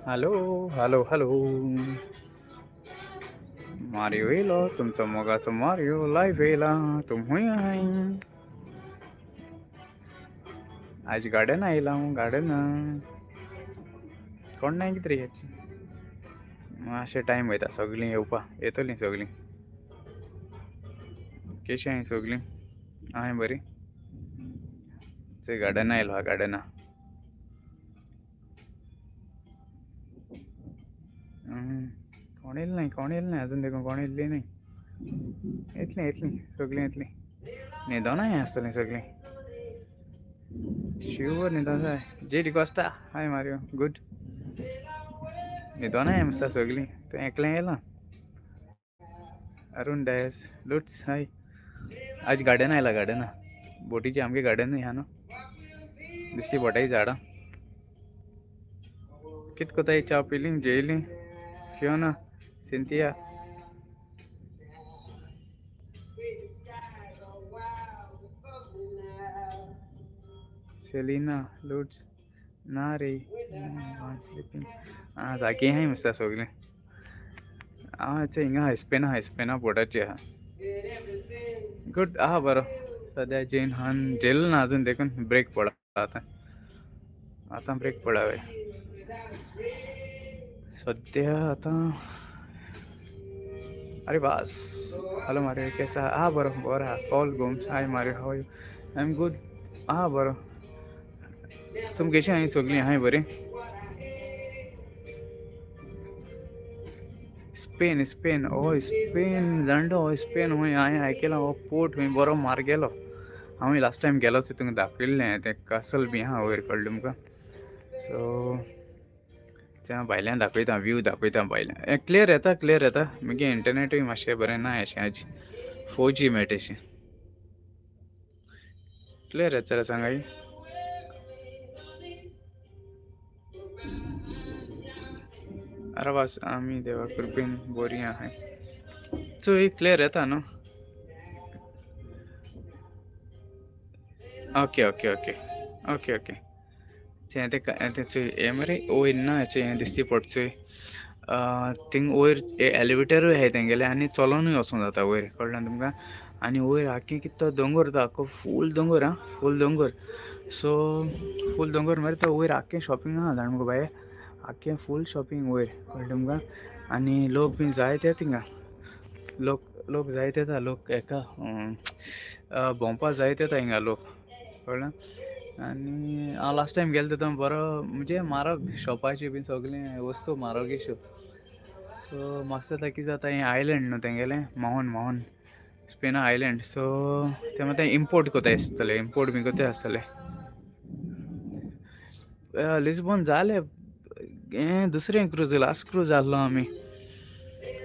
Hello hello hello, Mario येयलो तुमचो मोगाचो मारियो लायव्ह येयला. तुमूय आहाय. आज गार्डन आयला हांव गार्डन. कोण नाय कितें रे ह्याची मातशें टायम वयता सगळीं येवपा, येतलीं सगळीं. कशी आहाय सगळीं? आहाय बरी? गार्डन आयलो हा गार्डना. कोण येयलें नाय, कोण येयलें नाय अजून देखून कोण येयल्ली नाय. येतलीं येतलीं सगळीं येतलीं. न्हिदोनाय आसतलीं सगळीं, शुअर न्हिदों जाय. जे डिकोस्टा हाय मारियो, गुड. न्हिदोनाय आसता सगळीं, तें एकलें येयलां. अरुण डायस लुट्स हाय. आज गार्डन आयला गार्डना, बोटीचे आमगे गार्डन ह्या न्हू दिसती बोटाची झाडां. कित कोताय? च्या पिली, जेयली? Fiona, Cynthia, Selina, Lutz ना रे स्लिपींग. आं जागी आहाय मस्ता सगळीं. आं अच्छा हिंगा आहा स्पेना आहा, स्पेना बोटाची आहा. गुड आहा बरो. सद्या जेन हान जेल ना अजून देखून ब्रेक पडला आतां, आतां ब्रेक पडला हय सद्या आतां. अरे बास. हॅलो मारियो, केसा? आहा बरो बरो आहा. Paul Gomes hi Mario, how you? I am good. आहा बरो. तुम कशी आहाय सगळीं? आहाय बरी? स्पेन स्पेन हो स्पेन जाणटो हो स्पेन खंय हांवें आयकलां हो पोर्ट खंय बरो मार गेलो. हांव लास्ट टायम गेलोच तुमकां दाखयल्लें तें कासल बी आहा वयर, कळ्ळें तुमकां? सो हांव भायल्यान दाखयता, व्यू दाखयता भायल्यान. क्लियर येता, क्लियर येता. मागीर इंटरनेटूय मातशें बरें ना अशें, आज 4G मेळटा अशें. क्लियर येता जाल्यार सांगाय. अरे बास, आमी देवा कृपेन बरी आहाय. सो क्लियर येता न्हू? Okay okay okay okay okay. तें तें हें मरे वयर ना हें दिसती पडटा चोय थिंग वयर एलिवेटरूय आहाय तेंगेलें आनी चलोनूय वचोंक जाता वयर, कळ्ळें तुमकां? आनी वयर आख्खें कितें तो दोंगर, तो आख्खो फूल दोंगर आं, फूल दोंगर. सो फूल दोंगर मरे तो वयर आख्खें शॉपिंग आहा जाण मुगो बाये, आख्खें फूल शॉपिंग वयर, कळ्ळें तुमकां? आनी लोक बी जायते थिंगा, लोक लोक जायते येता, लोक हेका भोंवपा जायते येता हिंगा लोक, कळ्ळें? आनी हांव लास्ट टायम गेलो तेन्ना बरो म्हणजे म्हारग शॉपाची बी सगळें वस्तू म्हारग अश्यो. सो म्हाका दिसता कितें जाता, हें आयलंड न्हू तेंगेलें मोहन मोहन स्पेना आयलंड, सो ते मागीर इम्पोर्ट कोताय आसतले, इम्पोर्ट बी कोताय आसतले. लिस्बोन जालें हें दुसरें क्रूज, लास्ट क्रूज जाल्लो आमी,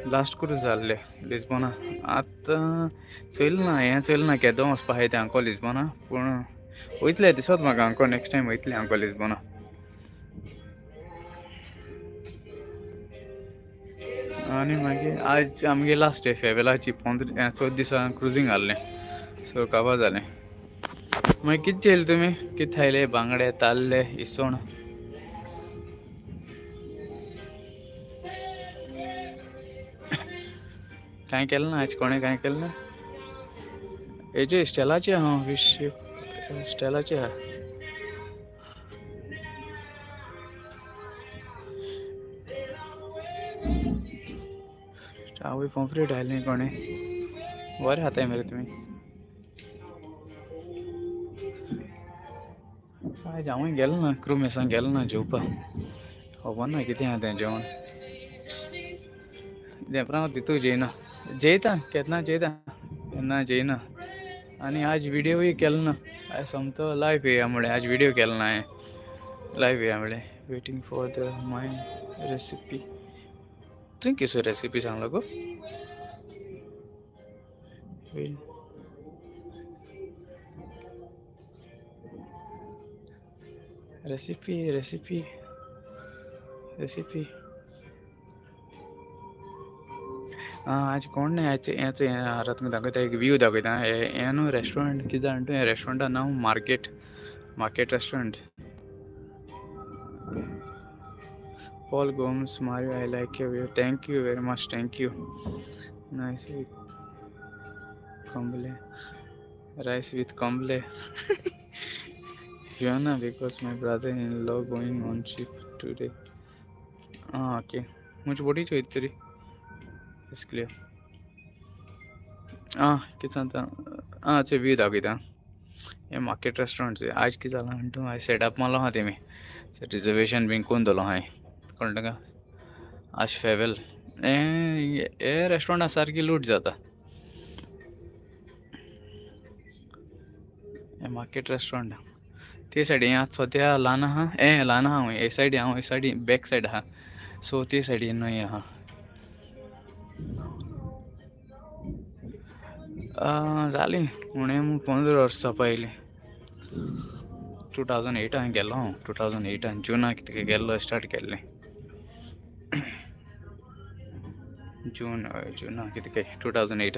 लास्ट क्रूज जाल्ले लिस्बोना. आतां चोयलें ना हें, चोयलें ना केदो वचपा आहाय तें आंको लिस्बोना, पूण वयतले दिसत म्हाका आंको नेक्स्ट टायम वयतले आंको लिस्बोना. आनी मागीर आज आमगे लास्ट डे फेवेलाची, 15 14 दिसां क्रुजींग आहलें, सो काबार जालें. मागीर कितें जेयले तुमी? कितें खायले? बांगडे, ताल्ले, इसवण? कांय केलें ना आज? कोणें कांय केलें ना? हेजे स्टेलाचे आहा फिश, स्टेलाचे आहा. आवय पोमफ्रेट आयलें कोणें? बरें खाताय मरे तुमी. आयज हांवूय गेलो ना क्रू मेसान, गेलो ना जेवपा, खबर ना कितें आहा तें जेवण. देंपरां तितू जेयना, जेयता केन्ना जेयता केन्ना जेयना. आनी आज व्हिडियोय केलो ना, आयज सोमतो लायव्ह येया म्हळें, आज व्हिडियो केलो ना हांवें, लायव्ह येया म्हळें. Waiting for the my recipe. तुवें केसो रेसिपी सांगलो गो? Recipe recipe recipe. आं आज कोण ना हेच हें तुमकां दाखयता, एक व्यू दाखयता. हें न्हू रेस्टोरंट कितें जाणा तूं, हें रेस्टोरंटा नांव market, market restaurant. Paul Gomes Mario, I like you. Thank you very much, thank you. Nice with Kamble, rice with Kamble. Fiona, because my brother in law going on trip today. Ah okay, मुझे बोटी चोयत तरी it's clear. आं कितें सांगता, आं चोय view दाखयता. हें मार्केट रेस्टोरंट चोय. आयज कितें जालां म्हणटा तूं, आयज सेटअप मारलो आहा तेमी, रिजर्वेशन बीन करून दवरलो हांवें, कळ्ळें तुका. आज फेवेल हें हे रेस्टोरंटा सारकी लूट जाता. हें मार्केट रेस्टोरंट ते सायडीन आतां सद्या ल्हान आहा, हें ल्हान आहा हांव हे सायडीन, हांव हे सायडीन बॅक सायड आहा, सो ते सायडीन न्हंय आहा. जालीं उणें 15 वर्सां पयलीं, 2008 हांवें गेल्लो हांव, 2008 जुना कितें गेल्लो, स्टार्ट केल्लें जून, हय जुना कितें काय 2008.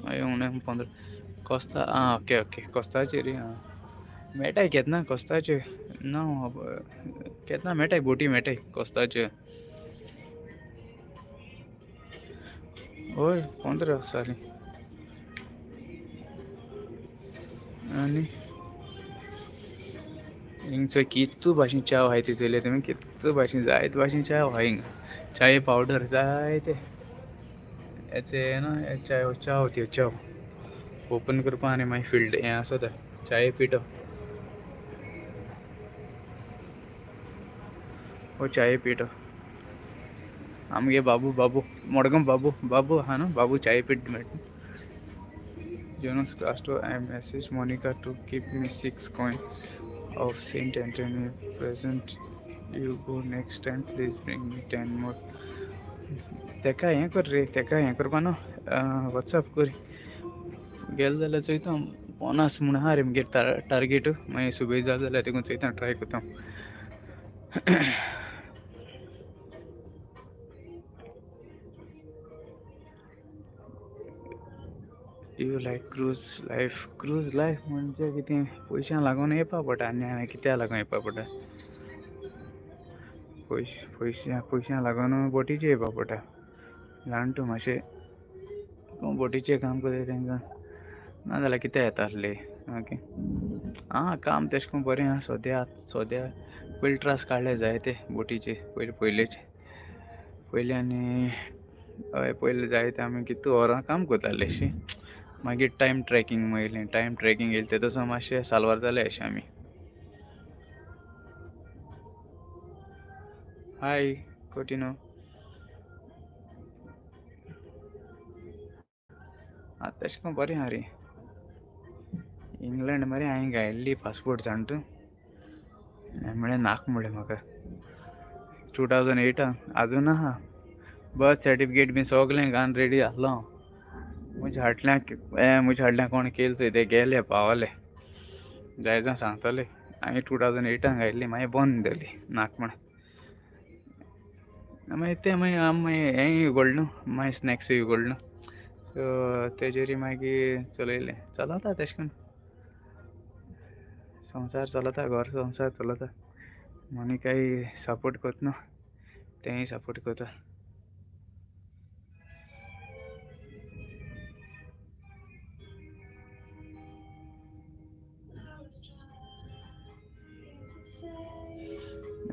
हय उणें 15 कोस्ता. आं ओके ओके, कोस्ताचेर आं मेळटाय केन्ना, कोस्ताचेर ना केन्ना मेळटाय, बोटी मेळटाय कोस्ताचेर. हय 15 वर्सां जालीं. आनी हिंगचो कितू भाशेन च्याव आहाय ती चोयल्या तुमी, कितू भाशेन जायते भाशेन च्याव आहाय हिंगा. चाये पावडर जायते हेचे ना, च्याव च्याव त्यो च्याव ओपन करपा आनी मागीर फिल्ड हें आसा तें चाये पिठो, हो चाये पिठो. आमगे बाबू, बाबू मडगांव बाबू, बाबू आहा न्हू, बाबू चाये पीठ मेळटा. Jonas Castro, I messaged Monica to keep me 6 coins of Saint Anthony present. You go next time, please bring me 10 more. तेका हें कर रे, तेका हें करपा न्हू, वॉट्सएप कर. गेले जाल्यार चोयता 50 म्हूण आहा रे मुगे टार्गेट, मागीर सुबेज जालें जाल्यार तेकून चोयता, ट्राय करता. You like cruise life? Cruise life म्हणजे कितें, पयशां लागून येवपा पडटा आनी हांवें कित्याक लागून येवपा पडटा, पयशे पयशां पयशां लागून बोटीचेर येवपा पडटा. जाण तूं मातशें कोण बोटीचेर काम करता तेंकां, नाजाल्यार कितें येता आसलें. ओके आं काम तेशें करून बरें आहा सद्या, सद्या पयलीं त्रास काडले जायते बोटीचे, पयलीं पयलेचे पयलीं आनी हय पयलीं जायते आमी कितू वरां काम करताले शी. मागीर टायम ट्रॅकिंग येयलें, टायम ट्रॅकिंग येयलें तें तसो मातशें साल्वार जालें अशें आमी. हाय कोटिनो, आतां तेशें करून बरें आहा रे. इंग्लंड मरे हांवें घायल्ली पासपोर्ट जाण तूं, म्हळ्यार नाक म्हणलें म्हाका 2008 आजून आहा. बर्थ सर्टिफिकेट बी सगळें घालून रेडी आसलो हांव. म्हज्या हाडल्या म्हज्या हाडल्या कोण केल चोय ते गेले पावले जायजां सांगतले. हांवें 2008 घायल्ली, मागीर बंद जाली नाक म्हण. मागीर तें मागीर आमी मागीर हेंय उगडलें न्हू, मागीर स्नॅक्सूय उगडलें न्हू, सो तेजेर मागीर चलयलें, चलता तेशें करून संवसार चलता, घर संवसार चलता. मोनिकाय सपोर्ट करता न्हू, तेंय सपोर्ट करता.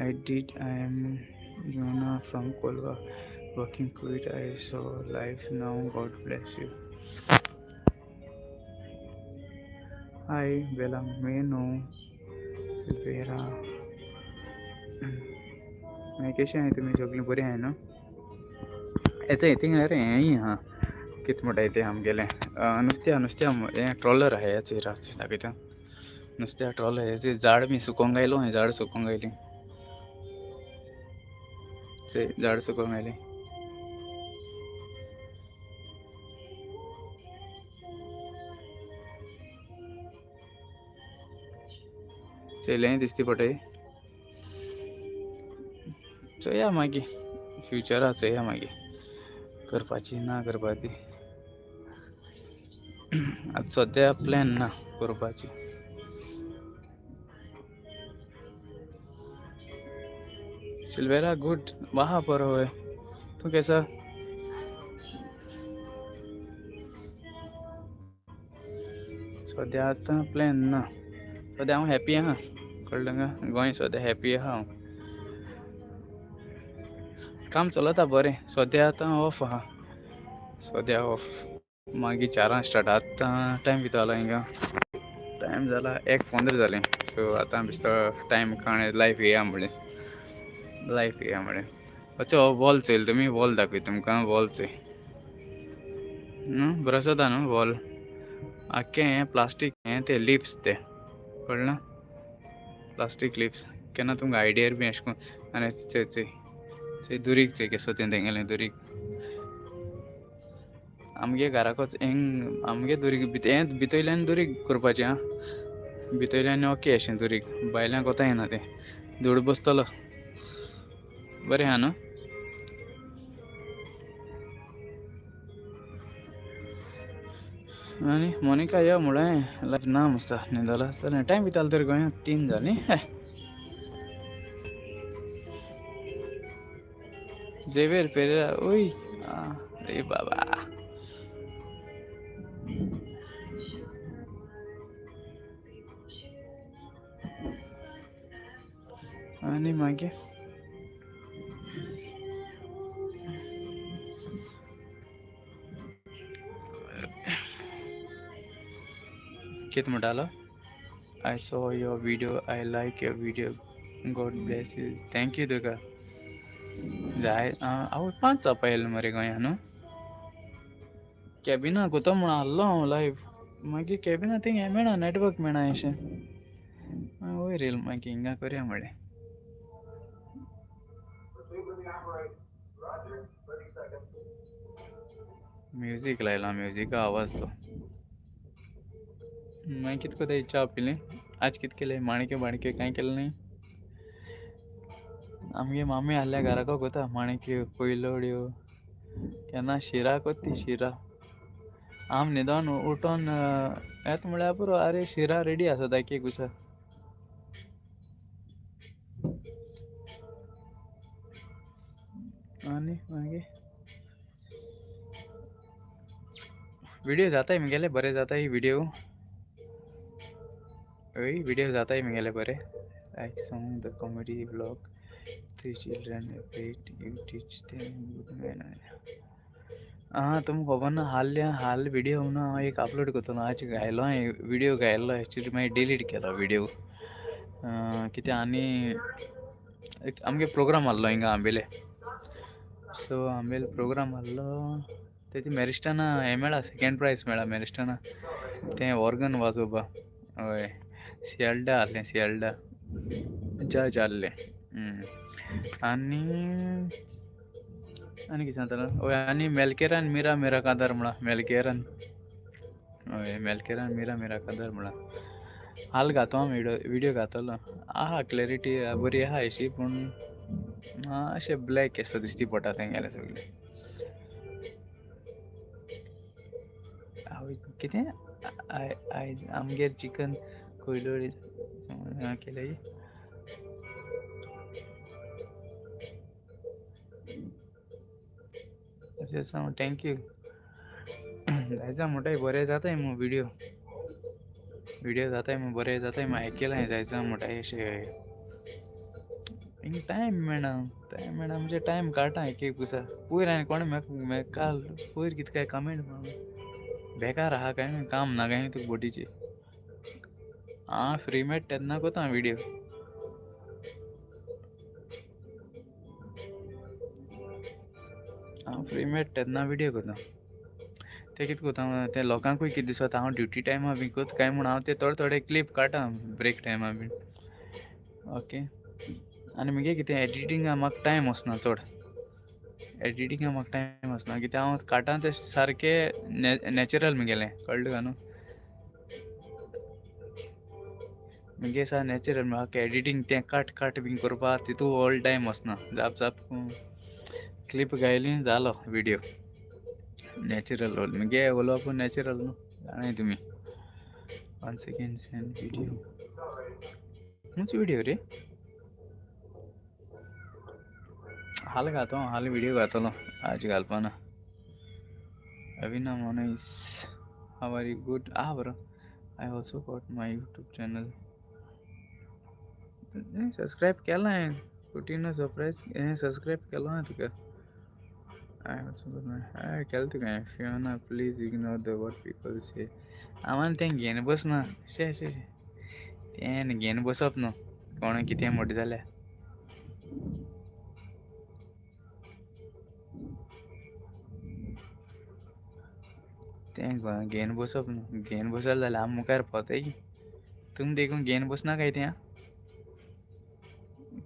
I did. I am Jonah from Kolwa, working Kuwait. I saw life now. God bless you. Hi, Bella Meno Silvera. मागीर कशें आहाय तुमी सगळीं बरीं आहाय न्हू? हेचें थिंगा रे हेंय आहा, कितें म्हणटाय तें आमगेलें नुस्त्या, नुस्त्या हें ट्रॉलर आहा हेचेर दाखयता. नुस्त्या ट्रॉलर हेचें झाड बी सुकोंक आयलो, हें झाड सुकोंक आयलीं, झाड सुकोंक आयलें. चोयलें दिसती पडटाय. चोया मागीर फ्युचरा, चोया मागीर करपाची ना करपाची. आतां सद्या प्लॅन ना करपाची. सिल्वेरा गुड वाह बरो है। तूं कैसा? सद्या आतां प्लॅन ना, सद्या हांव हॅप्पी आहा, कळ्ळें तुका? गोंय सद्या हॅप्पी आहा हांव। काम चलता बरें, सद्या आतां ऑफ आहा, सद्या ऑफ। मागीर 4 स्टार्ट। आतां टायम कितें जाला हिंगा? टायम जाला 1:15 जालें। सो आतां बेश्टो टायम काण लायफ येया म्हणलें, लायफ येया म्हणलें। अच्छा वॉल चोयल तुमी, वॉल दाखय तुमकां, वॉल चोय न्हू बरो आसा न्हू वॉल। आख्खें हें प्लास्टीक हें ते लिप्स ते, कळ्ळें ना? प्लास्टीक लिप्स केन्ना तुमकां आयडियार बी अशें करून। आनी चोय चोय चोय दुरीग चोय केसो तें तेंगेलें दुरीग। आमगे घराकोच हेंग आमगे दुरीग हें भितरल्यान दुरीग करपाचें आं, भितरल्यान ओके अशें दुरीग, भायल्यान कोता येना तें, धूळ बसतलो। बरें आहा न्हू? आनी मोनिका यो म्हणलें लायफ ना मुस्ता न्हिदोला आसतलें। टायम कितें जालो तर गोंयांत? 3 जालीं। झेवियर पेरेरा ओय रे बाबा। आनी मागीर कितें म्हणटालो? I saw your video, I like your video, God bless you. Thank you तुका। जाय हांव 5 जावपा येयलें मरे गोंया न्हू। कॅबिना कोता म्हूण आहलो हांव लायव्ह, मागीर कॅबिना थिंग हें मेळना, नॅटवर्क मेळना अशें। वयर येयलें मागीर हिंगा करया म्हणलें। म्युजीक लायला, म्युजिका आवाज तो। मागीर कितें कोताय? च्या पिली? आज कितें केलें? माणक्यो बाणक्यो कांय केलें न्ही? आमगे मामी आहल्या घराको कोता माणक्यो कोयलोड्यो, केन्ना शिरा कोत्ती शिरा। आम न्हिदोन उठोन येता म्हळ्यार पुरो, आरे शिरा रेडी आसता एक एक दिसा। आनी मागीर व्हिडिओ जाताय मुगेले बरे जाताय व्हिडिओ, हय व्हिडिओ जाताय मुगेले बरे। Like song the comedy vlog, 3 children great, you teach them good manner. आं तुमकां खबर ना, हाल हाल व्हिडिओ म्हणून हांव एक अपलोड करतलो। आज घायलो हांवें व्हिडिओ घायल्लो, एक्चुली मागीर डिलीट केलो व्हिडिओ कितें। आनी एक आमगे प्रोग्राम आहलो हिंगा आंबेले, सो आंबेले प्रोग्राम आहलो, तेजे मॅरिस्टाना हें मेळ्ळा, सेकेंड प्रायज मेळ्ळा मॅरिस्टाना, तें ऑर्गन वाजोवपा। हय सियालडा आहलें, सियालडा जज आहलें। आनी आनी कितें सांगतालो? हय आनी मेलकेरान मिरा मिरा कादार म्हळां, मेलकेरान, हय मेलकेरान मिरा मिरा कादार म्हळां। हाल घातो हांव व्हिडिओ, व्हिडिओ घातलो आहा, क्लॅरिटी बरी आहा अशी, पूण अशें ब्लॅक येसो दिसती पडटा तेंगेलें सगळें। हांव कितें आयज आमगेर चिकन कोयलोळी केलें। अशें सांग, thank you. जायजा म्हणटाय बरें जाताय मू व्हिडिओ, व्हिडिओ जाताय मू बरें जाताय मू, आयकलां जायजा म्हणटाय अशें। हिंग टायम मेळना, टायम मेळना म्हणजे टायम काडटा एक एक दिसा। पयर हांवें कोणें म्हाका काल पयर कितें काय कमेंट बेकार आहा काय काम ना काय तुका बोटीचें। आं फ्री मेळटा तेन्ना कोता व्हिडिओ। हांव फ्री मेळटा तेन्ना व्हिडिओ करता। तें कितें करता तें लोकांकूय कितें दिसता हांव ड्युटी टायमा बी करता काय म्हूण हांव ते थोडे थोडे क्लिप काडटा ब्रेक टायमा बीन। ओके आनी मुगे कितें एडिटिंगा म्हाका टायम वचना चड, एडिटिंगा म्हाका टायम वचना कित्याक हांव काडटा तें सारकें नॅचरल मुगेलें, कळ्ळें तुका न्हू? मुगे सा नॅचरल, म्हाका एडिटींग तें कट कट बीन करपाक तितू ऑल टायम वचना, जाप जाप क्लिप घायली जालो व्हिडिओ नॅचरल ऑल। मुगे उलोवप नॅचरल न्हू, जाणाय तुमी। 1 सेकेंड सेंड व्हिडिओ, खंयचो व्हिडिओ रे? हाल घातो, हाल व्हिडिओ घातलो, आज घालपाना. Avina Monis, how are you? Good. Ah बरो. I also got my YouTube channel. Subscribe केला हांवें. कुटीनो सरप्रायज हें सबस्क्रायब केलो ना तुका. I also got my, हय केलें तुका हांवें. Fiona, please ignore the what people say. आमान तें घेवन बसना. शे शे शे, तें घेवन बसप न्हू कोण कितें म्हणटा जाल्यार. तें घेवन बसप न्हू. घेवन बसले जाल्यार आमी मुखार पावताय. तुमी देखून घेवन बसना काय तें?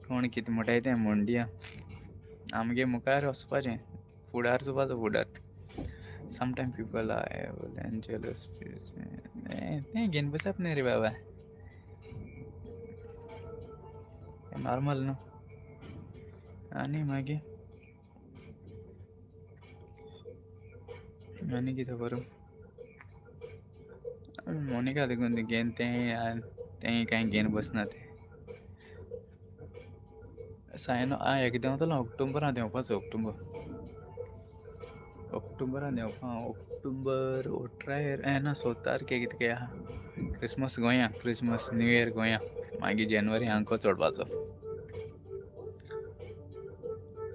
कोण कितें म्हणटाय तें म्हणदिया. आमगे मुखार वचपाचें, फुडार चोवपाचो, फुडार. Sometime people are evil and jealous. तें घेवन बसप न्ही रे बाबा, नॉर्मल न्हू. आनी मागीर आनी कितें करूं? मोनिका देखून घेवन तें तें कांय घेवन बसना तें. सायन आं एक देंवतलो ऑक्टोबरान देंवपाचो. ऑक्टोबर, ऑक्टोबरान देंवपा. ऑक्टोबर अठरार ना 7 तारखेक कितें आहा. क्रिसमस गोंया, क्रिसमस न्यू इयर गोंया. मागीर जानेवारी आंको चडपाचो.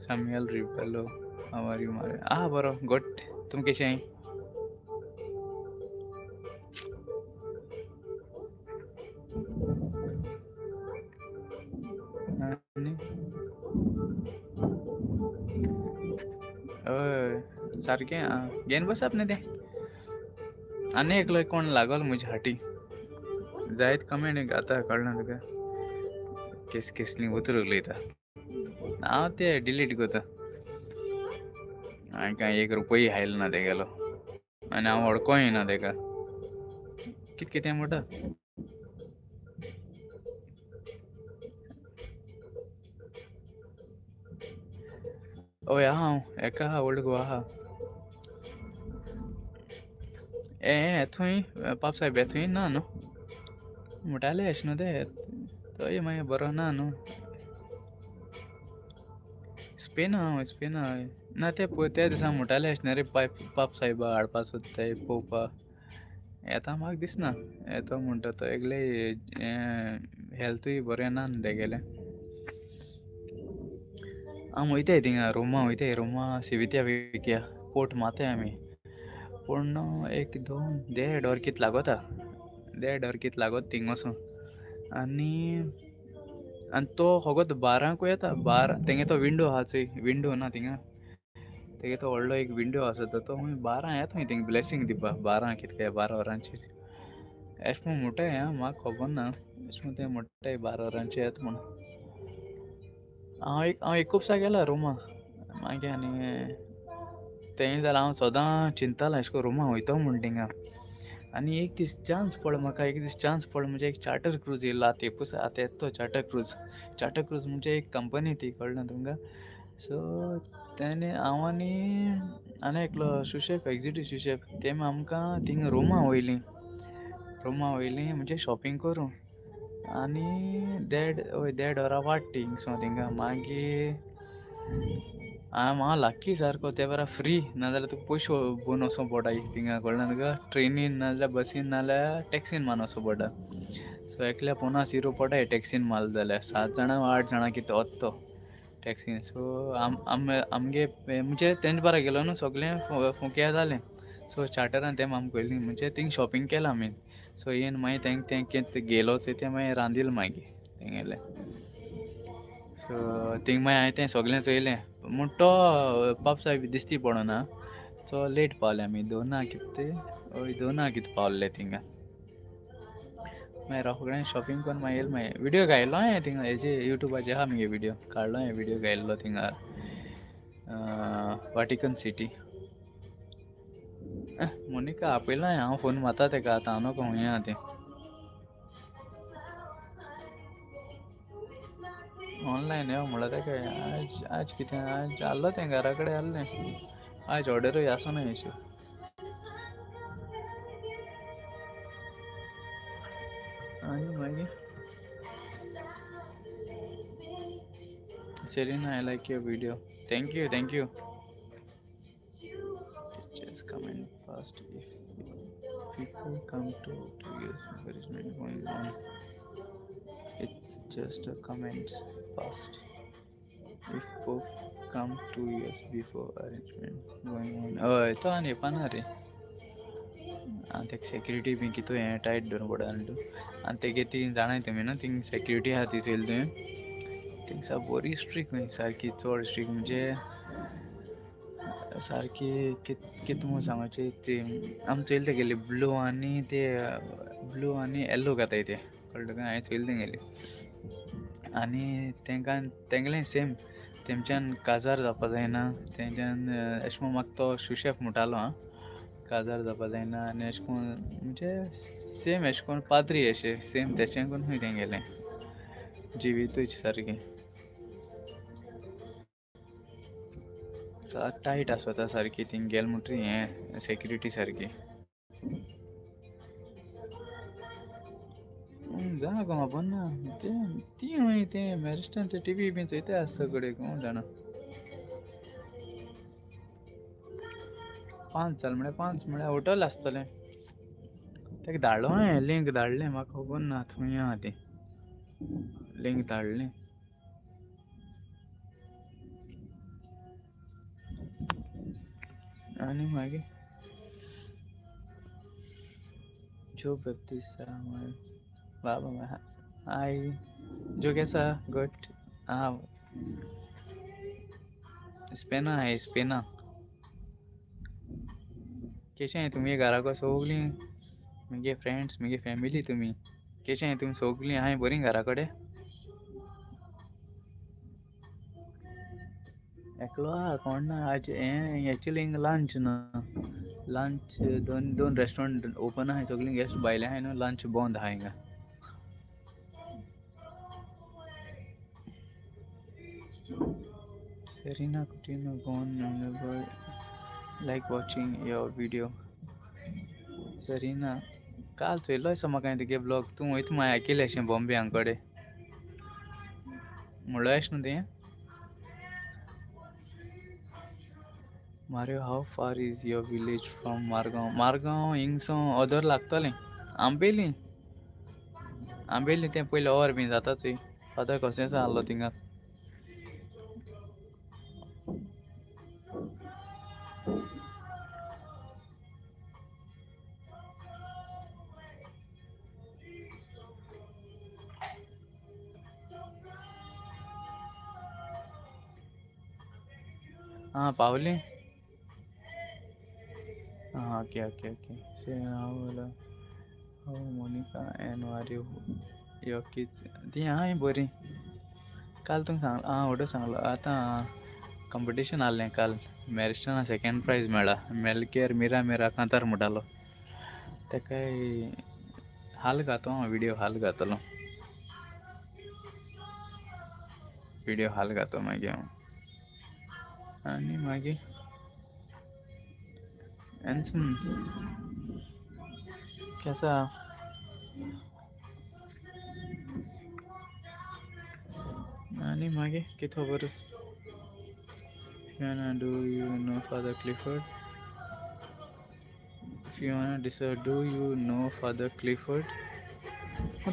Samuel Rebelo, how are you मारे? आहा बरो, गुड. तुमी कशें? आनी हय सारकें आं, घेवन बसप न्ही तें. आनी एकलो कोण लागल म्हज्या फाटी जायत कमेंट घाता, कळना तुका केस केसली उतरां उलयता. हांव ते डिलीट करता. हांवें कांय एक रुपया हायल ना तेगेलो आनी हांव वळखोय ना तेका. कितें कितें म्हणटा. हय आहा हांव एका आहा, ओल्ड गोवा आहा. ए थंय पाप साहेब थंय ना न्हू म्हणटाले अशें न्हू ते. तोय मागीर बरो ना न्हू. स्पेन हांव, स्पेन ना ते पळय त्या दिसा म्हणटाले अशें न्ही रे, पाप साहेबा हाडपा सोदताय पळोवपा येता म्हाका दिसना येतो म्हणटा तो. एकले हेल्थूय बरें ना न्हू तेगेलें. आमी वयताय थिंगा रोमा वयताय, रोमा सिवित्या विकया पोर्ट मारताय आमी. पूण एक दोन देड वर कित लागोता, देड वर कित लागोता थिंग वचून. आनी आनी तो फकत बारांकूय येता. 12 तेंगे तो विंडो आहा चोय, विंडो ना थिंगा तेगे तो व्हडलो एक विंडो आसा तो 12 येता खंय थिंग ब्लेसींग दिवपा. 12 कितके 12 वरांचेर एशें म्हूण म्हणटाय. आं म्हाका खबर ना, एशें म्हूण ते म्हणटाय 12 वरांचेर येता म्हूण. हांव एक खुबसा गेला रोमा मागीर. आनी तें जाल्यार हांव सदां चिंततालो एशें करून रोमा वयतो म्हूण थिंगा. आनी एक दीस चान्स पडलो म्हाका, एक दीस चान्स पडलो म्हणजे एक चार्टर क्रूज येयलो. आतां एकूच आतां येता तो चार्टर क्रूज. चार्टर क्रूज म्हणजे एक कंपनी ती, कळ्ळें ना तुमकां? सो तेणे हांव आनी आनी एकलो सुशेफ, एग्जिक्यूटीव सुशेफ, तेमी आमकां थिंगा रोमा वयलीं. रोमा वयलीं म्हणजे शॉपिंग करूं. आनी देड, हय देड वरां वाट ती हिंगसून थिंगा. मागीर हांव म्हाका लाकी सारको ते बरा फ्री, नाजाल्यार तुका पयशे भरून वचों पडटा थिंगा, कळ्ळें ना तुका? ट्रेनीन नाजाल्यार बसीन नाजाल्यार टॅक्सीन मारून वचों पडटा. सो एकल्या 50 युरो पडटा टॅक्सीन मारलो जाल्यार. 7 जाणां 8 जाणां कितें वता तो टॅक्सीन. सो आमगे म्हणजे तेंचे बारा गेलो न्हू सगळें फुक्या जालें. सो चार्टरान तें आमकां पयलीं म्हणजे थिंग शॉपिंग केलां आमी. सो येवन मागीर तेंक तें कितें गेलो चोय तें मागीर रांदील मागीर तेंगेलें. सो थिंग मागीर हांवें तें सगळें चोयलें. म्हूण तो पाप साहेब दिसती पडना. सो लेट पावले आमी, दोना कितें, हय दोना कितें पावले थिंगा. मागीर रोखडें शॉपिंग करून मागीर येयले. मागीर व्हिडियो घायलो हांवें थिंगा हेजे युट्यूबाचेर आहा मुगे व्हिडियो काडलो हांवें, व्हिडियो घायल्लो थिंगा वाटिकन सिटी. मोनिका आपयलां हांव, फोन मारता तेका आतां, हांव नको खंय आहा तें. ऑनलायन यो म्हणल्यार तेका आज आज कितें आज आहलो तें घरा कडेन आहलें. आयज ऑर्डरूय आसना अशें. आनी मागीर Serena, I like your video, Thank you thank you. Just come in fast if people come to 2 years encouragement going on. It's just a comment fast. If Pope come 2 years before arrangement going on. हय तो आनी येवपा रे. आनी तेका security बी कितू हें tight धरून पडटा न्हू तूं. आनी तेगे ती जाणाय तुमी न्हू थिंग सेक्युरिटी आहा ती चोयली तुवें थिंग सा बरी स्ट्रीक खंय सारकी चड स्ट्रीक म्हणजे सारकी कित म्हूण सांगचे ती आमी चोयले तेगेली ब्लू आनी ते ब्लू आनी येल्लो घाताय ते कळ्ळें तुका. हांवें चोयले तेंगेली आनी तेंकां तेंगलें सेम तेमच्यान काजार जावपा जायना तेंच्यान अशें म्हूण म्हाका तो सुशेफ म्हणटालो आं काजार जावपा जायना आनी अशें करून म्हणजे सेम अशें करून पाद्री अशें सेम तेचें करून खंय तेंगेलें जिवितूच सारकें टायट आसता सारकी थिंग गेल म्हणटरी हें सेक्युरिटी सारकी जाणा कोण खबर ना तें ती खंय तें मॅरिस्टान ते टिवी बीन चोयता आसता कडेन कोण जाणा. 5 जाल म्हळ्यार 5 म्हळ्यार हॉटल आसतलें. तेका धाडलो हांवें लिंक धाडलें म्हाका खबर ना थंय आहा ती लिंक धाडलें. आनी मागीर जो बॅप्टिस्ट बाबा हाय जो कैसा गुड. हाँ स्पेना है स्पेना. केशें तुमी घराको सगळीं मुगे फ्रेंड्स मुगे फॅमिली तुमी केशें तुमी सगळीं आहाय बरीं घरा कडेन. एकलो आहा कोण ना आज हें एक्चुली हिंगा लंच ना. लंच दोन रेस्टोरंट ओपन आहाय सगळीं गेस्ट भायले आहाय न्हू लंच बंद आहा हिंगा. Serena Coutinho gone like watching your video. Serena काल चोयलो आसा म्हाका हांवें तुगे ब्लॉग तूं वयता मागीर आयकिल्लें अशें बॉम्बे हांगकडे म्हणलो एश न्हू तुवें. Mario how far is your village from Margao. Margao हिंगसो other लागतलें आंबेली आंबेली तें पयलें और बीन जाता चोय फादर कशेंच आहलो थिंगा. आं पावली आं ओके ओके ओके. से हांव हांव Monica and Mario your kids ती आहाय बरीं. काल तुमकां सांगलां आं ऑर्डर सांगलो आतां कंपिटिशन आहलें काल मॅरिस्टना सेकेंड प्रायज मेळ्ळा मेलकेर मिरा मिरा कांतार म्हणटालो तेकाय हाल घातो हांव विडियो हाल घातलो विडियो हाल घातो मागीर हांव. आनी मागीर एन्सन कैसा. आनी मागीर कितें खबर. Fiona, do you know Father Clifford? Fiona D'Souza, do you know Father Clifford?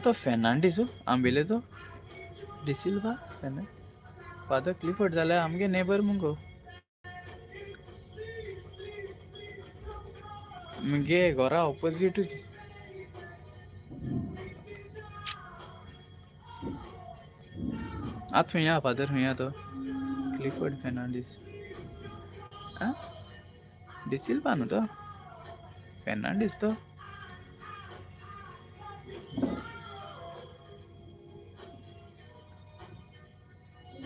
तो फेर्नांडीस आंबेलेचो डिसिल्वा फादर क्लिफर्ड जाल्यार आमगे नेबर मुगो मुगे घरा ऑपोजिटूच. आतां खंय आहा फादर खंय आहा तो क्लिफर्ड फेर्नांडीस. आं डिसिल्वा न्हू तो फेर्नांडीस तो.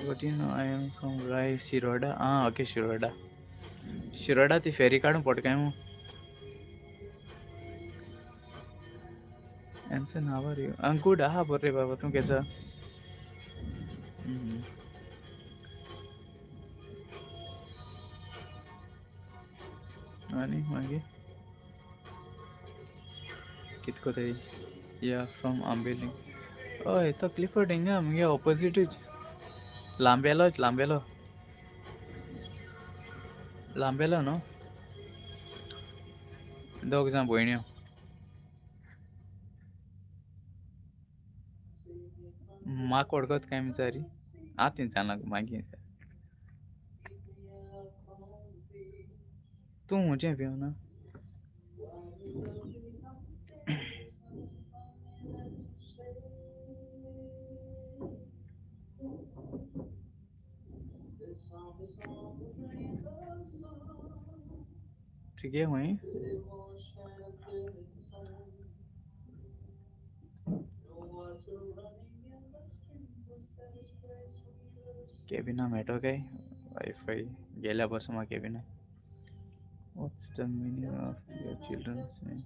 But you know, I am from Rai, Shiroda. Ah, okay, Shiroda. Shiroda ती फेरी काडून पोट काय मग. Anson, how are you? I'm good. आहा बरे बाबा तूं कैसा. आनी मागीर कितको तरी या फ्रॉम आंबेली. हय तो क्लिफर्ड हिंगा मुगे ऑपोजिटूच लांबेलो लांबेलो. लांबेलो न्हू दोग जाण भयण्यो. म्हाका वळखत काय विचारी आतां जाणा मागीर तूं म्हजें भिवना. तुगे खंय केबिना मेळटो काय वायफाय गेल्या पासून म्हाका केबिना. What's the meaning of your children's name?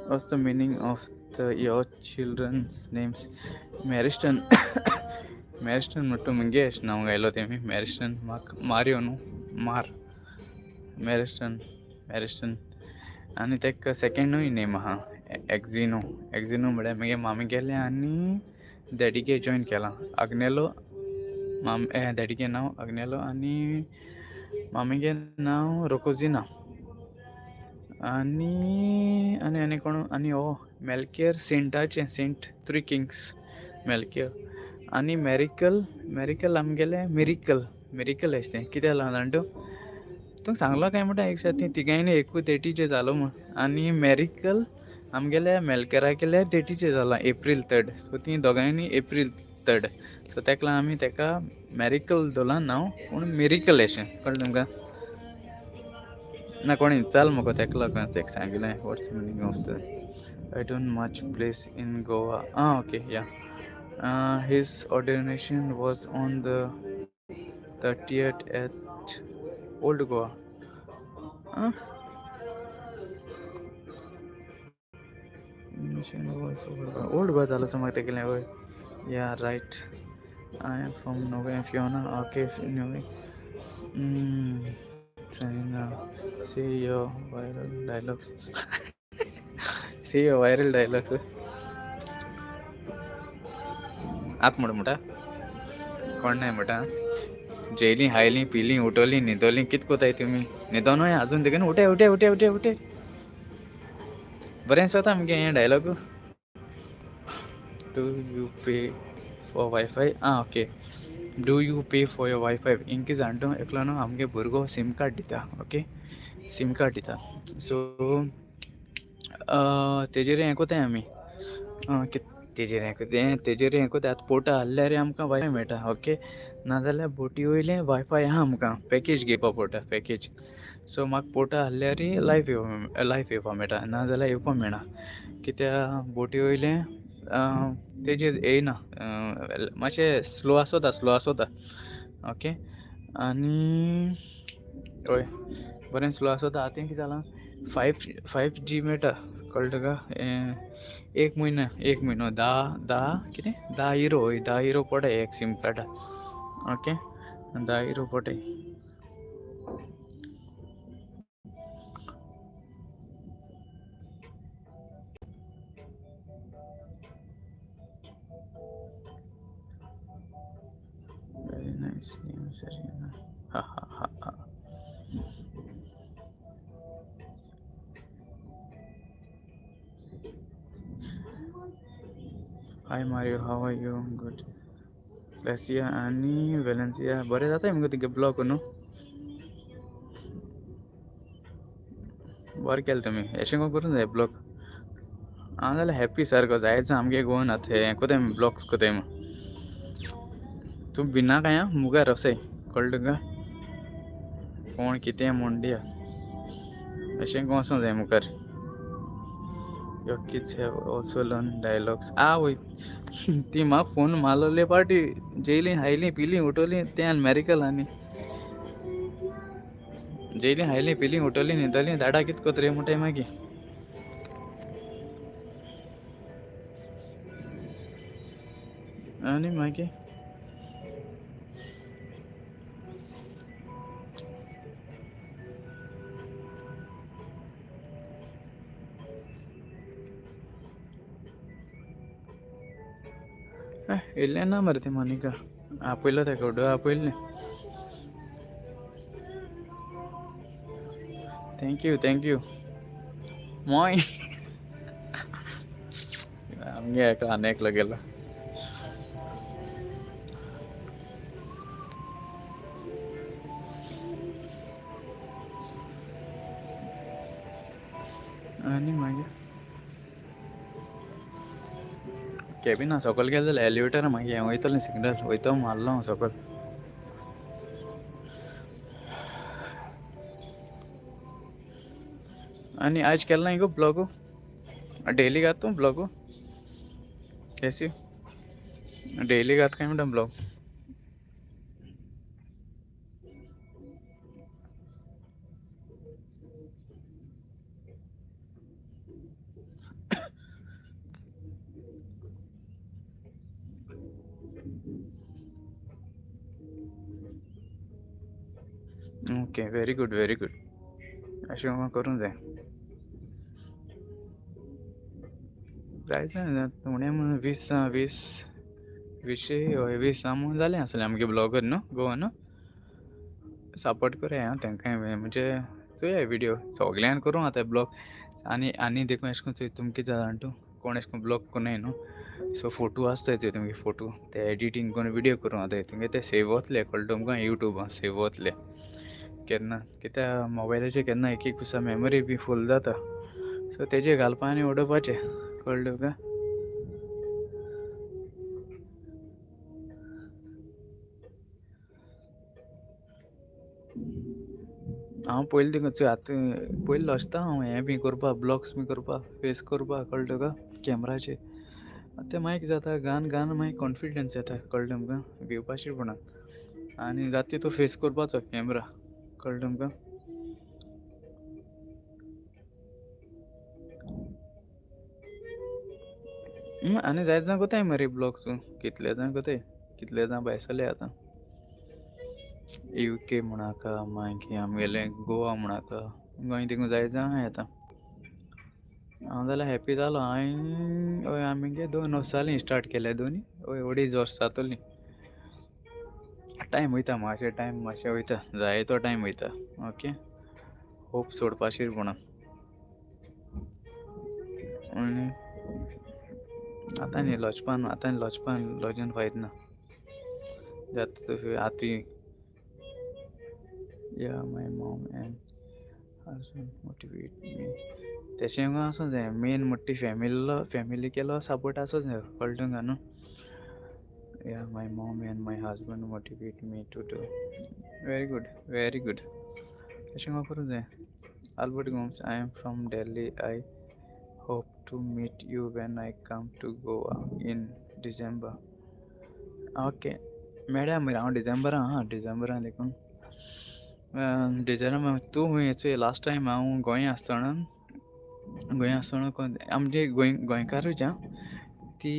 What's the meaning of the your children's names? Mariston. Mariston म्हणटा मुगे अशें नांव घायलो तेमी मॅरिस्टन. म्हाका मारियो न्हू मार मॅरिस्टन मॅरिस्टन. आनी तेका सेकेंडूय नेम आहा एक्झिनो. एक्झिनो म्हळ्यार मुगे मामी गेलें आनी डॅडीगे जॉयन केलां आग्नेलो. माम डॅडीगे नांव आग्नेलो आनी मामीगे नांव रोकोजिना. आनी आनी आनी कोण आनी हो मेलकेर सेंटाचें सेंट थ्री किंग्स मेलकेर. आनी मॅरिकल मॅरिकल आमगेलें मिरिकल मिरिकल अशें तें कित्याक लागून जाणा तूं तुका सांगलो काय म्हणटा एक दिसा ती तिगांयनी एकूच डेटीचेर जालो म्हूण. आनी मॅरिकल आमगेल्या मेलकेरागेल्या डेटीचेर जाला एप्रील 3. सो ती दोगांयनी एप्रील 3. सो तेका लागून आमी तेका मॅरिकल दवरलां नांव पूण मिरिकल अशें कळ्ळें तुमकां. ना कोणी चाल म्हाका तेका लागून तेका सांगिल्लें. What's the meaning of the I don't much place in Goa. Ah okay yeah. His ordination was on the 30th at Old Goa. Old Goa जालो सो म्हाका तेगेलें वय. Yeah right. I am from Nuvem Fiona. Okay Nuvem. See your viral dialogues. See your viral dialogues. आत म्हण म्हणटा कोण नाय म्हणटा जेयलीं खायलीं पिलीं उठोलीं न्हिदोलीं कित कोताय तुमी न्हिदोनूय आजून देखून उठे उठे उठे उठे उठे बरें दिसता आमगे हें dialogue. Do you pay for WiFi? Ah okay. Do you pay for your WiFi? इंके जाण तूं एकलो न्हू आमगे भुरगो सीम कार्ड दिता. ओके सीम कार्ड दिता. सो तेजेर हें कोताय आमी तेजेर हें तेजेर हें कोताय. आतां पोर्टा हाडल्यार आमकां वायफाय मेळटा. ओके नाजाल्यार बोटी वयलें वायफाय आहा आमकां पॅकेज घेवपा पडटा पॅकेज. सो म्हाका पोर्टा हाडल्यार लायफ येवपा लायफ येवपा मेळटा नाजाल्यार येवपा मेळना कित्याक बोटी वयलें तेजेर येयना मातशें स्लो आसता स्लो आसता. ओके आनी हय बरें स्लो आसता. आतां कितें जालां 5G मेळटा कळ्ळें तुका. एक म्हयनो एक म्हयनो धा धा कितें 10 युरो हय 10 युरो पडटा एक सीम कार्डा. ओके 10 युरो पडटाय. Very nice name, Serena. Ha ha ha ha. Hi Mario, how are you? Good. Garcia आनी वेलेन्सिया बरें जाता मुगो तुगे ब्लॉक न्हू. बरें केलें तुमी अशें करूंक जाय ब्लॉक. हांव जाल्यार हॅप्पी सारको जायच आमगे गोवन आतां हें कोताय ब्लॉग्स कोताय म्हूण. तूं भिना काय आं मुखार वसय कळ्ळें तुका. कोण कितें म्हूण दिया अशें वचोंक जाय मुखार. Your kids have also learn dialogues. आवय ती म्हाका फोन मारलोले पाटी जेयलीं खायलीं पिलीं उठोलीं तें आनी मॅरिकल आनी जेयलीं खायलीं पिलीं उठोलीं न्हिदोलीं दाडा कित कोत रे म्हणटाय मागीर. आनी मागीर येयलें ना मरे तें मोनिका. आपयलो तेका व्हडो आपयलें. Thank you thank you मोय. आमगे एकलो आनी एकलो गेलो. आनी मागीर कॅबिना सकयल गेलें जाल्यार एलिवेटर मागीर हें वयतलें सिग्नल वयतो मारलो हांव सकयल. आनी आयज केलें ना गो ब्लॉगू? डेली घात तूं ब्लॉगू? येस डेली घात काय म्हणटा blog? Okay very good very good. अशें करूंक जाय. जाय जाय उणें म्हणून 20 20 20 हय 20 म्हूण जालें आसलें आमगे ब्लॉगर न्हू गोवा न्हू. सपोर्ट करया आं तांकां म्हणजे चोया व्हिडियो सगळ्यान करूं आतां ब्लॉग. आनी आनी देखून अशें करून चोय तुमकां कितें जाणा तूं कोण अशें करून ब्लॉग करनाय न्हू. सो फोटो आसताय चोय तुमगे फोटो ते एडिटींग करून व्हिडियो करूं आतां तुमगे ते सेव वतले कळटा तुमकां युट्यूबान सेव वतले केन्ना कित्याक मोबायलाचेर केन्ना एक एक दिसा मेमरी बी फूल जाता. सो तेजेर घालपा आनी उडोवपाचें कळ्ळें तुका. हांव पयलीं तुका चोय आतां पयलीं लजता हांव हें बी करपाक ब्लॉग्स बी करपाक फेस करपाक कळ्ळें तुका कॅमराचेर. आतां मागीर जाता घान घान मागीर कॉन्फिडन्स येता कळ्ळें तुमकां भिवपाचें पडना आनी जाता तो फेस करपाचो कॅमरा कळ्ळें तुमकां. आनी जायत जाण कोताय मरे ब्लॉग्स कितले जाण कोताय कितले जाण भायर सरले आतां. UK म्हणाका मागीर आमगेलें गोवा म्हणाका गोंय थिंगा जायत जाण आहाय आतां. हांव जाल्यार हॅप्पी जालो. हांवें हय आमगे 2 वर्सां जालीं स्टार्ट केल्या दोनी हय 2.5 वर्सां जातलीं. टायम वयता मातशें टायम मातशें वयता जाय तो टायम वयता. ओके होप सोडपाचेर पडना. आनी आतां न्ही लजपान आतां लजपान लजून फायद ना जाता तशें आतां. Yeah my mom and husband motivate me. तशें आसूं जाय मेन म्हणटा ती फॅमिलीलो फॅमिली केलो सपोर्ट आसूं जाय कळ्ळें तुमकां न्हू. Yeah my mom and my husband motivate me to do. Very good very good. तशें करूं जाय. Albert Gomes I am from Delhi. I hope to meet you when I come to Goa in December. Okay मेळया मरे हांव डिसेंबरान आहा डिसेंबरान देखून डिसेंबरान तूं खंय चोय लास्ट टायम हांव गोंया आसतना गोंया आसतना आमचे गोंयकारूच आं ती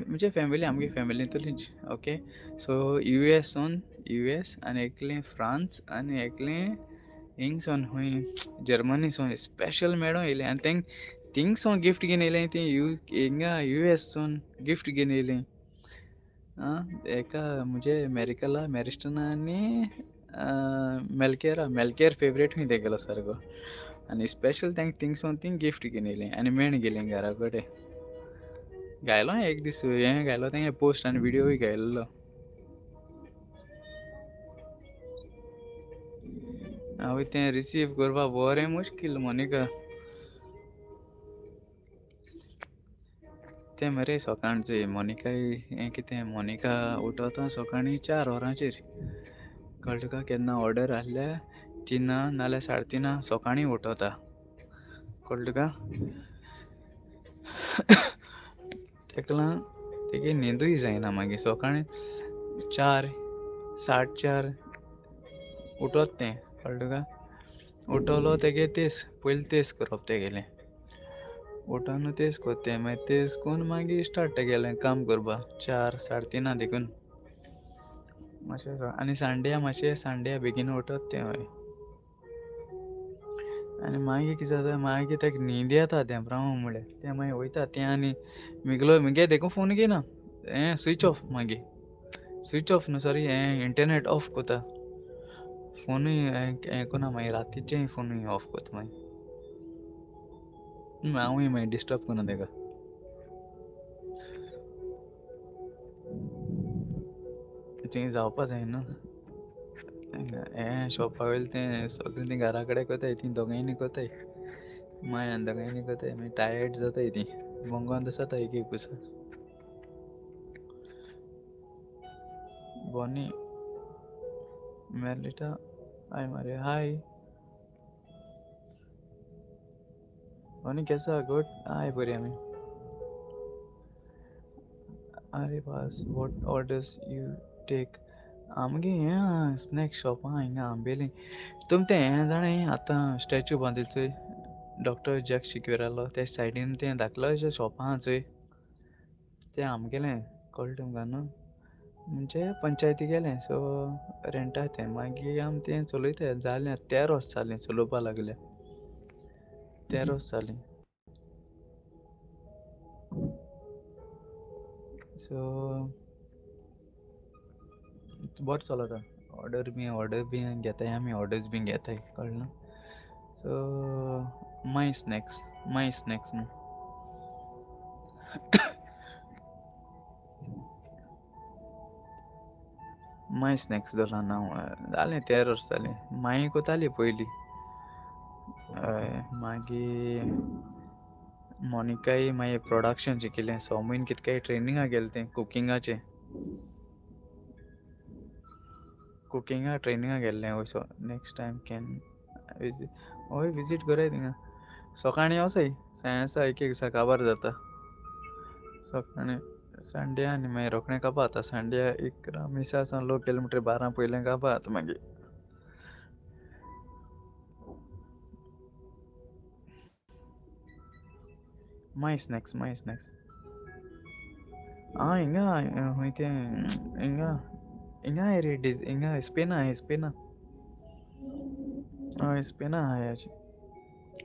म्हणजे फॅमिली आमगे फॅमिलींतलीच. ओके सो US सावन US आनी एकलें फ्रांस आनी एकलें हिंग सावन खंय जर्मनी सावन स्पेशल मेळोन येयलें आनी तेंक थिंग सावन गिफ्ट घेवन येयलें ती you हिंगा US सावन गिफ्ट घेवन येयलें. आं एका म्हणजे मेरिकला मॅरिस्टना आनी मेलकेरा मेलकेर फेवरेट खंय तेगेलो सारको. आनी स्पेशल तांकां थिंग सावन तींग गिफ्ट घेवन येयलें आनी मेण गेलें घरा कडेन. घायलो एक दीस हें घायलो तेंगे पोस्ट आनी व्हिडियोय घायल्लो. हांव तें रिसीव करपाक बरें मुश्कील मोनिका. तें मरे सकाळचें मोनिका हें कितें मोनिका उठोता सकाळीं 4 वरांचेर कळ्ळें तुका. केन्ना ऑर्डर आहल्या 3 नाल्यार 3:30 सकाळीं उठोता कळ्ळें तुका. तेका लागून तेगे न्हिदूय जायना मागीर सकाळीं 4 4:30 उठोत तें कळ्ळें तुका. उठलो तेगे तेस पयलीं तेस करप तेगेलें. उठोन तेज कोत्ता तें, मागीर तेज कोन्न मागीर स्टार्ट गेलें काम करपा 4 साडे 3 देखून मातशें. आनी सांड्या मातशें सांड्या बेगीन उठत तें हय. आनी मागीर कितें जाता, मागीर ताका न्हीद येता तें ब्रांव म्हळ्यार तें मागीर वयता तें. आनी मिगलो मुगे देखून फोन घेयना, हें स्विच ऑफ, मागीर स्विच ऑफ न्हू सॉरी, हें इंटरनेट ऑफ कोता फोनूय, हें कोना मागीर रातीचें फोनूय ऑफ कोता मागीर. हांवूय मागीर डिस्टर्ब कोना ताका. थंय जावपा जाय न्हू, हें शॉपा वयलें तें सगळीं तीं घरा कडेन कोताय, तीं दोगांयनी कोताय, माय आनी दोगांयनी कोताय, मागीर टायर्ड जाताय तीं, बोंगोन जाता एक एक दिसा. बॉनी मेलिटा हाय मारे, हाय बॉनी केसो गुड, हाय बरी आमी. अरे बास what orders you take. आमगे हें स्नॅक शॉप आहा हिंगा आंबेली. तुम तें हें जाणें आतां स्टॅच्यू बांदिल चोय डॉक्टर जॅक शिकवेरालो ते सायडीन तें धाकलो अशें शॉप आहा चोय, तें आमगेलें कळ्ळें तुमकां न्हू, म्हणजे पंचायती गेलें सो रेंटा तें. मागीर आमी तें चलयता जालें 13 वर्सां जालीं चलोवपा लागल्या, 13 वर्सां जालीं. सो बरें चलता, ऑर्डर बी घेताय आमी, ऑर्डर्स बी घेताय कळ्ळें न्हू. So my snacks, my snacks न्हू. माय स्नॅक्स दवरलां नांव, जालें 13 वर्सां जालीं. माई कोताली पयलीं, हय. मागीर मोनिकाय मागीर प्रोडक्शन शिकिल्लें, 6 म्हयने कितें काय ट्रेनिंगाक गेलें तें कुकिंगाचें, कुकिंगा ट्रेनिंगाक गेल्लें. हय so next time can visit, हय विजीट कराय थिंगा. सकाळीं वसाय सायन्सा एक एक दिसा काबार जाता सकाळीं, संडे आनी मागीर रोखडें काबार जाता. संडे 11 मिसा सावन लोक गेले म्हणटकीर 12 पयलें काबार जाता मागीर. माय स्नॅक्स, माय स्नॅक्स आं हिंगा खंय तें हिंगा हिंगा रे डिज हिंगा स्पेना आहा, स्पेना हय स्पेना आहा.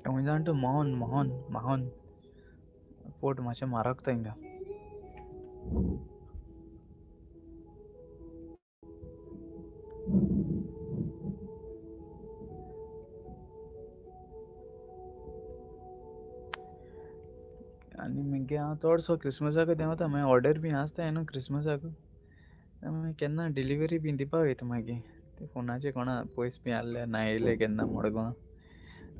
खंय जाण तूं, मोहन मोहन मोहन पोट मातशें म्हारग तो हिंगा. आनी मागीर हांव चडसो क्रिसमसाक देंवता, मागीर ऑर्डर बी आसता न्हू क्रिसमसाक, मागीर केन्ना डिलिव्हरी बी दिवपा वयता. मागीर ते फोनाचेर कोणा पयस बी आहले ना येयले केन्ना मडगांव,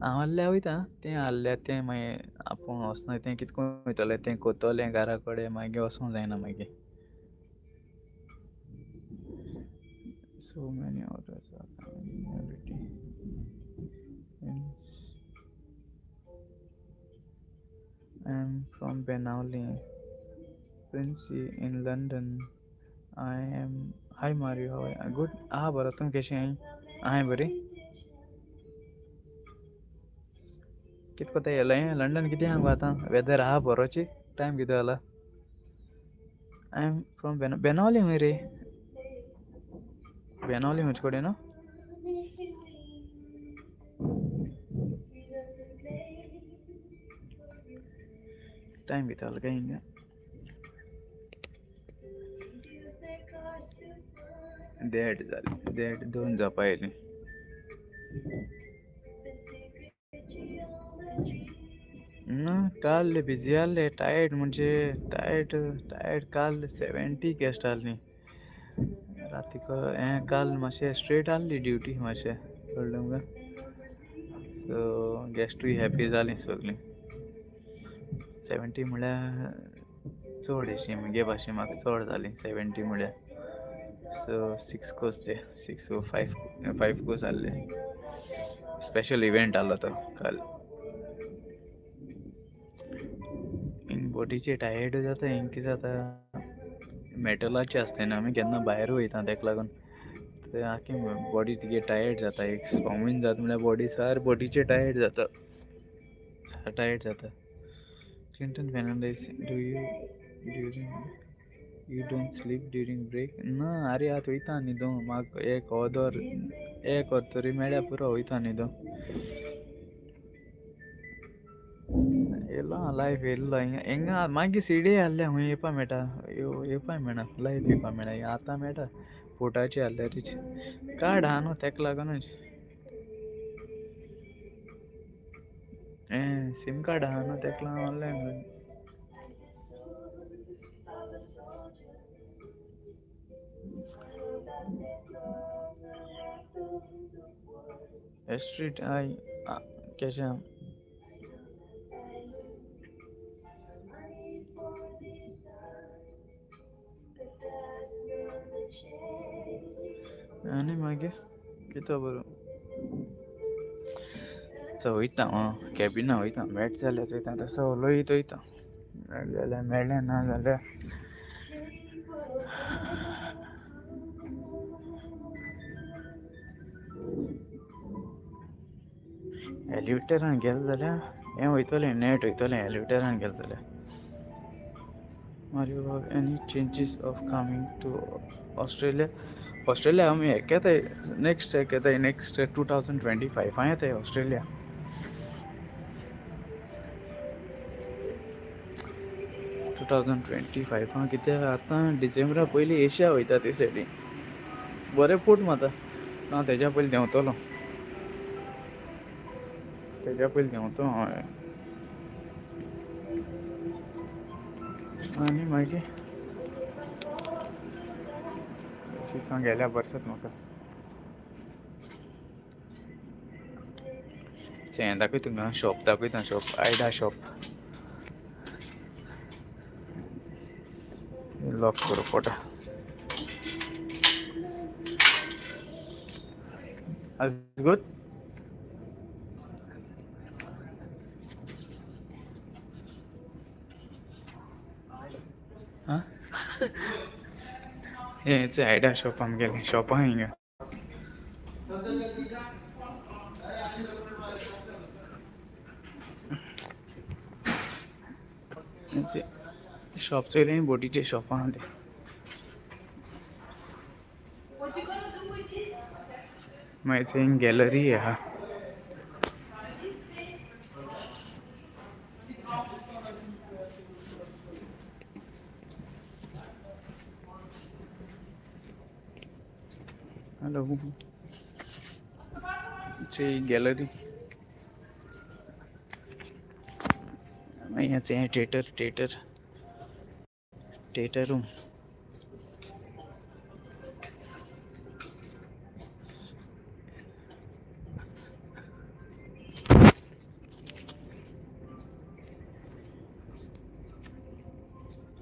हांव आहल्यार वयता, तें आहल्यार तें मागीर आपूण वचना, तें कितें करून वयतलें, तें कोत्तोलें घरा कडेन, मागीर वचोंक जायना मागीर. So many orders are coming every day. I am from Benaulim, Princey in London. I am. Hi Mario, how are you? Good. Ah, बरं तुम कशें आहाय? आहाय बरी? कितें कोत्ता येयलें लंडन? कितें आहा गो आतां वेदर आहा बरोची? टायम कितें जाला? I am from Benaulim खंय रे? बेनावली खंयचे कडेन न्हू? टायम कितें जालो काय हिंगा? 1:30 जाली, 1:30 2 जावपा येयलीं. ना काल बिजी आहले, टायर्ड म्हणजे टायर्ड टायर्ड. काल 70 गेस्ट आहलीं रातीक. हें काल मातशें स्ट्रेट आहली ड्युटी मातशें कळ्ळें तुमकां. सो गेस्टूय हॅपी जालीं सगळीं. 70 म्हळ्यार चड अशी मुगे भाशेन म्हाका चड जालीं 70 म्हळ्यार. सो 6 कोर्स ते 6 ओ 5 कोर्स आहले. स्पेशल इव्हेंट आहलो तो काल. हिंग बॉडीचे टायर्ड जाता, हिंग कितें जाता मेटलाचे आसता न्हू, आमी केन्ना भायर वयता तेका लागून ते आख्खी बॉडी तिगे टायर्ड जाता. एक सॉमीन जाता म्हळ्यार बॉडी सार बॉडीचे टायर्ड जाता, सार टायर्ड जाता. Clinton Fernandes, do you during you don't sleep during break? ना आरे आतां वयता न्हिदों, म्हाका एक अर्दोर एक वर तरी मेळ्ळ्यार पुरो, वयता न्हिदों. येयलो लायफ येयल्लो हिंगा हिंगा मागीर सिडी आहले खूंय येवपा मेळटा, येवपा मेळना, लायफ येवपा मेळना. आतां मेळटा पोर्टाचे आहल्यारीच कार्ड आहा न्हू तेका लागोनूच. हें सीम कार्ड आहा न्हू तेका लागून ऑनलायन स्ट्रीट I केशें. आनी मागीर कितें बरो चल वयता हांव कॅबिना वयता, मेळट जाल्यार चोयता, तसो उलोयत वयता, मेळट जाल्यार मेळ्ळें, ना जाल्यार एलिवेटरान गेले जाल्यार हें वयतलें, नेट वयतलें एलिवेटरान गेले जाल्यार. Are you have any changes of coming to Australia? Australia आमी हेक येताय नेक्स्ट, हेक येताय नेक्स्ट 2025 येताय ऑस्ट्रेलिया. 2025 कित्याक आतां डिसेंबरा पयलीं एशिया वयता ते सायडीन, बरें पोट मारता ना, तेज्या पयलीं देंवतलो, तेज्या पयलीं देंवतो हांव. आनी मागीर सिक्सांक गेल्यार बरें जाता म्हाका. हें दाखयता तुमकां शॉप दाखयता, शॉप आयडा शॉप. लॉक करूं पोटा. That's good. आं हें आयडा शॉप आमगेलें शॉपां हिंगा. शॉप चोयलें, बोटीचें शॉप आहा तें. मागीर थंय गॅलरी आहा. Hello, gallery. मागीर हें theatre, theatre theatre room.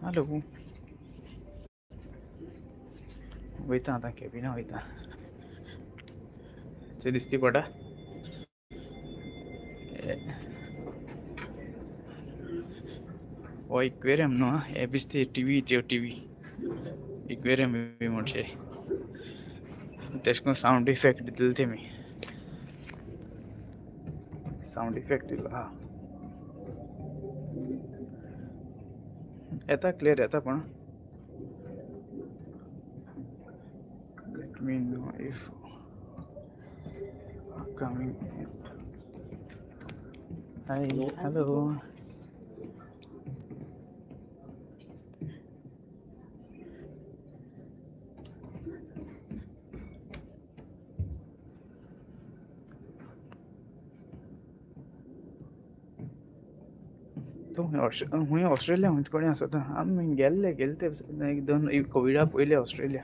Hello, वयता आतां कॅबिना वयता. थंय दिसती पडटा. हो एक्वेरियम न्हू, हे बेश्टी टिवी, त्यो टिवी एक्वेरियम बी म्हणचे तेश कोन सावंड इफेक्ट दितले तेमी, सावंड इफेक्ट दिलो. हा येता क्लियर येता, पण let me know if coming. Hi, hello. तूं खूंय ऑस्ट्रेलिया खंयचे कडेन आसता? आमी गेल्ले, गेले ते एक दोन कोविडा पयलीं ऑस्ट्रेलिया.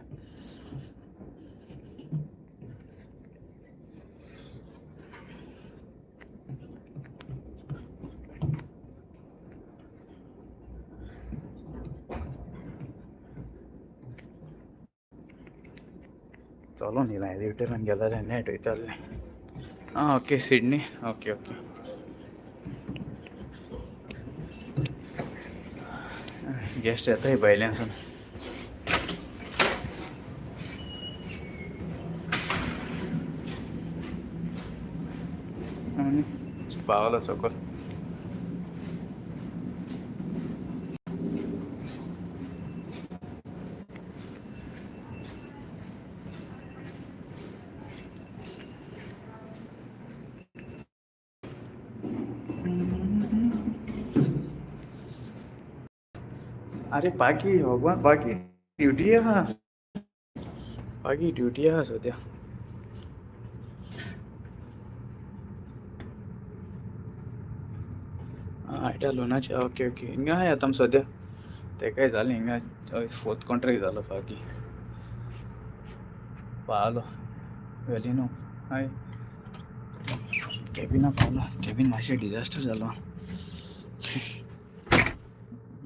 चलोन येयला एलिवेटरान गेलो जाल्यार नेट वयतालें. आं okay, Sydney, okay okay. Guest येताय भायल्यानसून. आनी पावलो सकल. अरे बाकी भगवान बाकी ड्युटी आहा, बाकी ड्युटी आहा सद्या. आयडिया लोनाचे. ओके ओके, हिंगा आहाय आतां सद्या. तेकाय जालें हिंगा फोर्थ कॉन्ट्रॅक्ट जालो. बाकी पावलो वेलिनो. हय, कॅबिना पावलो. कॅबीन मातशें डिजास्टर जालो.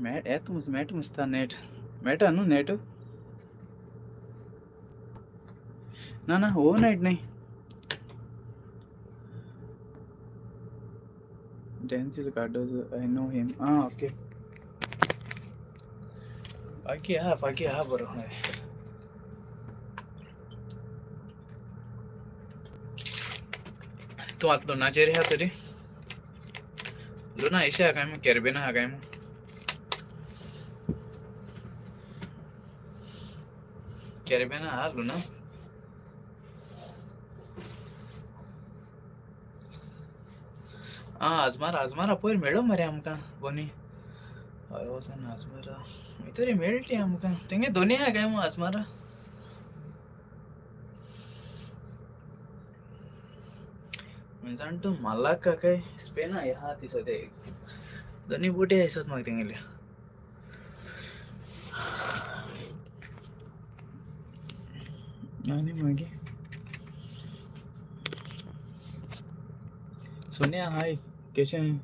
मॅट येता मॅट मुसता नेट मेळटा न्हू नेट. ना ना, ओवरनायट न्ही. Denzil Cardozo, I know him. Ah, okay. बाकी आहा, बाकी आहा बरो. हय, तूं आतां लोनाचेर आहा तरी? लोना अशें आहा काय मग, कॅरेबियन आहा काय मग? कॅरेबियन आहा लोना. आं, आजमारा आजमारा पयर मेळ्ळो मरे आमकां बोनी. हय, वचोन आजमारा खंय तरी मेळ्ळी ती आमकां. तेंगे दोनी आहा काय मग आजमारा? जाण तूं मालाका काय स्पेना आहा ती सद्या. एक दोनी बोटी आसात म्हाका तेंगेल्यो. आनी मागीर सोनिया हाय, केशें? आनी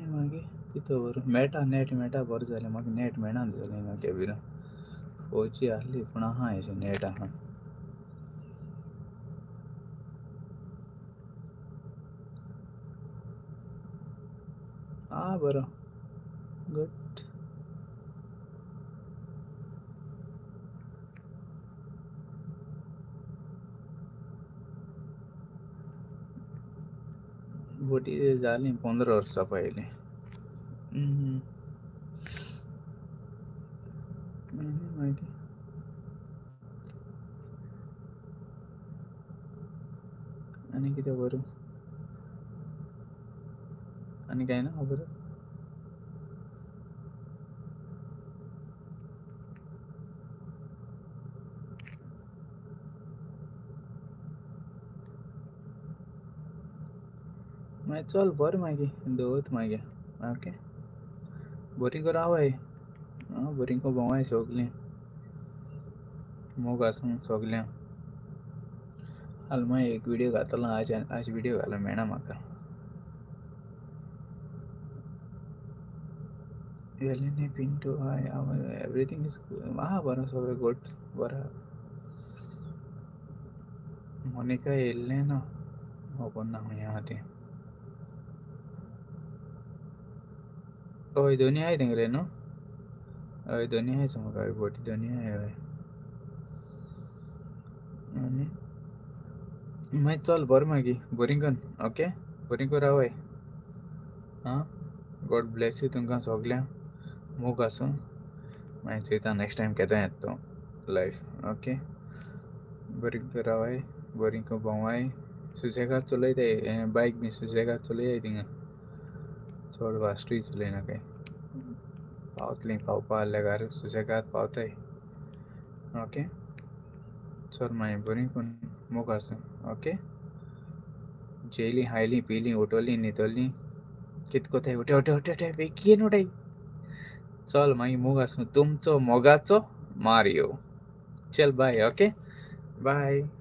मागीर कितें खबर मेळटा नेट मेळटा बरें जालें. म्हाका नेट मेळना जालें ना कॅबिनान. 4G आहली पूण आहा अशें नेट आहा. आं बरो, गुड. बोटी जालीं 15 वर्सां पयलीं. आनी मागीर आनी कितें बरें? आनी कांय ना खबर? मागीर चल बरें, मागीर दवरता मागीर. ओके, बरी कर रावाय. आं, बरी कर भोंवाय सगलीं. मोग आसूं सगल्यांक. हाल मागीर एक व्हिडियो घातलो. आज आज व्हिडियो घालूंक मेळना म्हाका. वेलेने पिंटो हाय, एवरीथींग is आहा बरो, सगळें गुड, बरें आहा. मोनिका येयल्लें ना, खबर ना खंय आहा तें. हय, दोनी आहाय तेंगेले न्हू? हय, दोनी आहाय म्हाका. हय, बोटी दोनी आहाय. हय, आनी मागीर चल बरें, मागीर बरी कर. ओके, बरी कर रावाय. आं, गॉड ब्लेस you तुमकां सगल्यांक. मोग आसूं. मागीर चोयता नेक्स्ट टायम केदां येता तो लायफ. ओके, बरी कर रावाय, बरी कर भोंवाय. सुसेगाद चलयताय बायक बी, सुसेगाद चलयाय थिंगा. चड फास्टूय चलयनाकाय. पावतलीं पावपा आहल्यार घारा सुसेगाद पावताय. ओके, चल मागीर बरी करून, मोग आसूं. ओके, जेयलीं खायलीं पिलीं उठोलीं न्हिदोलीं कित कोताय? उठय उठय उठय उठय, बेगीन उठय. चल मागीर, मोग आसूं. तुमचो मोगाचो मारियो. चल बाय. Okay, bye.